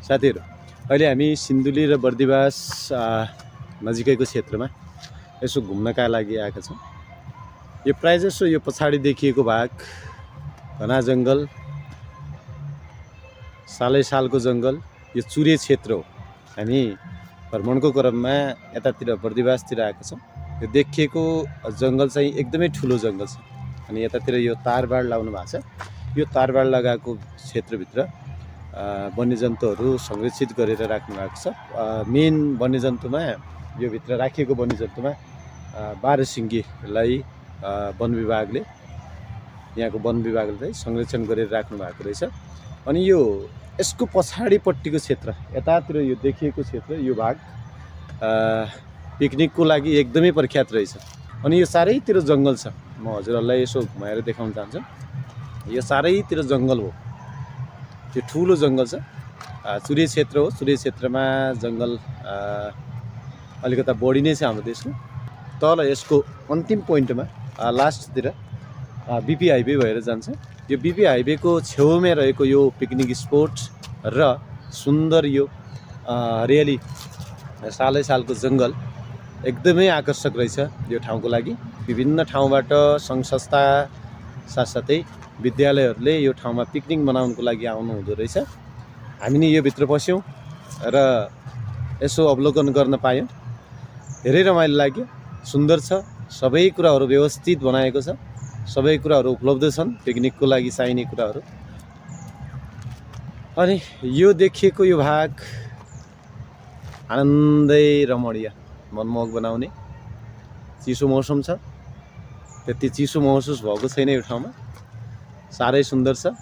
साथीहरु, अहिले हामी सिन्धुली र बर्दिवास नजिकैको क्षेत्रमा यसो घुम्नका लागि आएका छौँ। यो प्रायजसो यो पछाडि देखिएको भाग घना जङ्गल, सालै सालको जङ्गल, यो चुरे क्षेत्र हो। हामी भ्रमणको क्रममा यतातिर बर्दिवासतिर आएका छौँ। यो देखिएको जङ्गल चाहिँ एकदमै ठुलो जङ्गल छ। अनि यतातिर यो तारबाड लाउनु भएको छ। यो तारबाड लगाएको क्षेत्रभित्र वन्यजन्तुहरू संरक्षित गरेर राख्नु भएको छ। मेन वन्यजन्तुमा यो भित्र राखिएको वन्यजन्तुमा बारहसिङ्गीलाई वन विभागले यहाँको वन विभागले चाहिँ संरक्षण गरेर राख्नु भएको रहेछ। अनि यो यसको पछाडिपट्टिको क्षेत्र यतातिर यो देखिएको क्षेत्र यो भाग पिकनिकको लागि एकदमै प्रख्यात रहेछ। अनि यो चारैतिर जङ्गल छ। म हजुरहरूलाई यसो घुमाएर देखाउन चाहन्छु। यो चारैतिर जङ्गल हो। यो ठुलो जङ्गल छ। चुरे क्षेत्र हो। चुरे क्षेत्रमा जङ्गल अलिकता बढी नै छ हाम्रो देशको। तल यसको अन्तिम पोइन्टमा लास्टतिर बिपी हाइवे भएर जान्छ। यो बिपी हाइवेको छेउमै रहेको यो पिकनिक स्पोट र सुन्दर यो हरियाली सालै सालको जङ्गल एकदमै आकर्षक रहेछ यो ठाउँको लागि। विभिन्न ठाउँबाट सङ्घ संस्था साथसाथै विद्यालयहरूले यो ठाउँमा पिकनिक मनाउनको लागि आउनु हुँदो रहेछ। हामी नि यो भित्र पस्यौँ र यसो अवलोकन गर्न पायौँ। धेरै रमाइलो लाग्यो। सुन्दर छ। सबै कुराहरू व्यवस्थित बनाएको छ। सबै कुराहरू उपलब्ध छन् पिकनिकको लागि चाहिने कुराहरू। अनि यो देखिएको यो भाग आनन्दै रमणीय, मनमोहक बनाउने चिसो मौसम छ। त्यति चिसो महसुस भएको छैन यो ठाउँमा। साह्रै सुन्दर छ।